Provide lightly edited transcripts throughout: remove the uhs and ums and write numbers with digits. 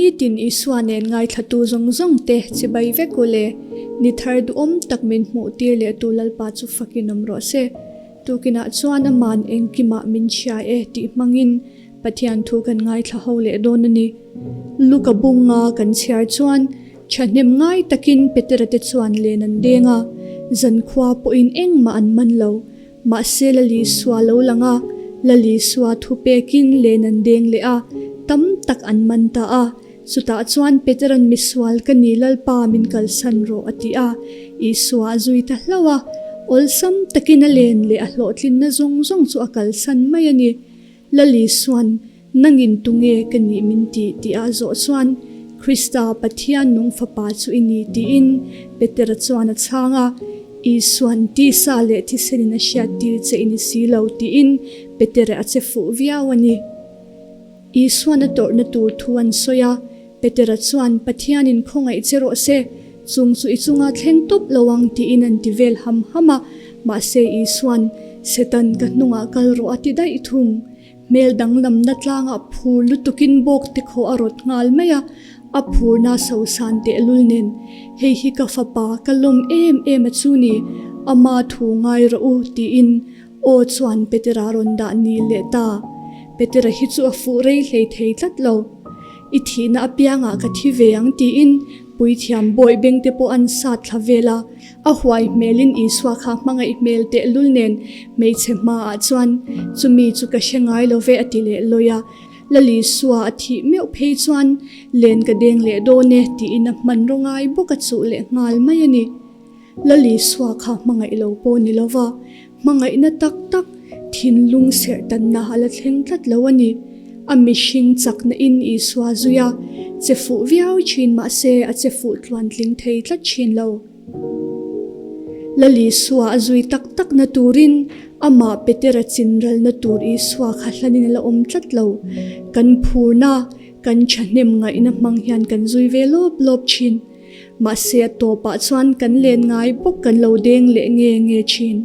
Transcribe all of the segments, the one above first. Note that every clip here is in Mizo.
Nitin Isua nen ngaithlatu zawng zawng te chibai vek u le. Ni thar duhawm tak min hmuh tir leh tu Lalpa chu fakin awm rawh se. Tukinah chuan aman engkimah min chhia e tih hmangin Pathian thu kan ngaithla ho leh dawn a ni. Luka bunga kan chhiar chuan thahnem ngai takin Petera te chuan len an deng a, zankhua pawhin engmah an man lo. Mahse Lalisua lo lang a, Lalisua thu pekin len an deng leh a, tam tak an man ta a. Chutah chuan Peteran misual ka ni Lalpa min kalsan rawh a ti a, Isua a zui ta hlauh a, awlsam takin a len leh a hlawhtlinna zawng zawng chu a kalsan mai a ni. Lalisuan nangin tunge ka nih min ti tih a zawh chuan Krista Pathian nung fapa chu i ni tiin Petera chuan a chhang a, Isuan tisa leh thisenin a hriattir che i ni si lo tiin Petera a che fuh viau a ni. Isuan a tawrhna tur thu an sawi a, Petera chuan Pathianin khawngaih che rawh se, chung chu i chunga thleng tawp lo ang tiin an ti vel ham ham a, mahse Isuan, Setan ka hnungah kal rawh a ti daih thung. Hmel danglamna tlangah phur lutukin bawk te khaw a rawt nghal mai a, a phurna sosan tehlul nen, Hei hi ka fapa, ka lawm em em a chu ni, ama thu ngai rawh u tiin Aw chuan Petera rawn dah ni leh ta. Petera hi chu a fuh rei hlei thei tlat lo. I thihna apiangah ka thi ve ang tiin puithiam bawi beng te pawh an sat thla vel a. A huai hmelin Isua kha hmangaih hmel tehlul nen hmeichhe hmaah chuan chumi chu ka hre ngai lo ve a ti leh lawi a. Lal Isua a thih meuh phei chuan len ka deng leh dawn e tiin a hmanraw ngai bawk a chuh leh nghal mai a ni. Lal Isua kha hmangaih lo pawh ni lova, hmangaihna tak tak thinlung serh tanna a la thleng tlat lo a ni. A mihring chakna in Isua zui a, che fuh viau thin mahse a che fuh tluan tling thei tlat thin lo. Lal Isua a zui tak tak na turin amah Petera chinralna tur Isua kha hlanin a la awm tlat lo. Kan phurna, kan thahnem ngaihna hmang hian kan zui ve lawp lawp thin. Mahse a tawpah chuan kan len ngai bawk kan lo deng leh nge nge thin.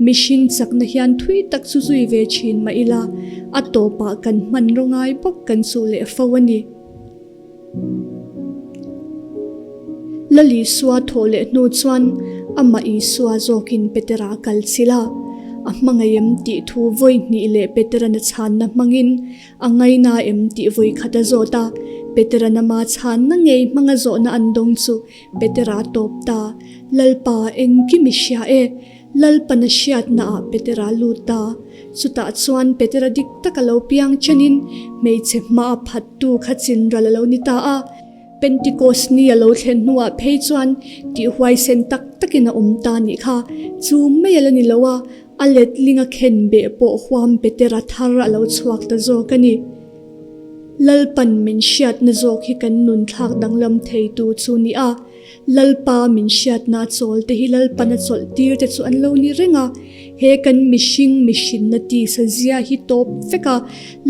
Mihring chakna hian thui tak chu zui ve thin mah ila, a tawpah kan hmanraw ngai bawk kan chuh leh fo a ni. Lal Isua thawh leh hnu chuan amah Isua zawkin Petera a kal chilh a, a hmangaih em tih thu vawi hnih leh Petera'n a chhanna hmangin A ngaina em tih vawi khat a zawt a, Petera nama chhanna ngei hmanga zawhna an dawng chu Petera tawp ta. Lalpa engkim i hria e. Lalpan a hriatna ah Petera lut ta. Chutah chuan Petera dik tak a lo piang chenin hmeichhe hma a phattu kha chinral a lo ni ta a. Pentikos ni a lo thlen hnuah phei chuan tih huaisen tak takin a awm ta nih kha. Chu mai a la ni lo a, A letling a khen beh pawh huam Petera thar a lo chhuak ta zawk a ni. Lalpan min hriatna zawk hi kan nun thlak danglam theitu chu ni a, Lalpa min hriatna chawl te hi Lalpan a chawlh tir te chu an lo ni reng a, he kan mihring mihrinna tisa zia hi tawp vek a,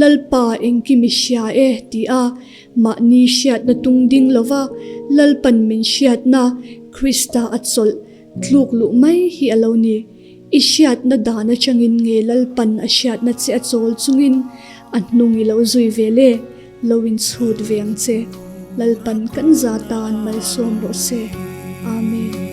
Lalpa engkim i hria e ti a, mahni hriatna tung ding lova Lalpan min hriatna Krista a chawlh tluk luh mai hi a lo ni. I hriatna dan atangin nge Lalpan a hriatna che a chawl chungin a hnung i lo zui ve le, lo inchhut ve ang che. Lalpan kan za tan malsawm rawh se. Amen.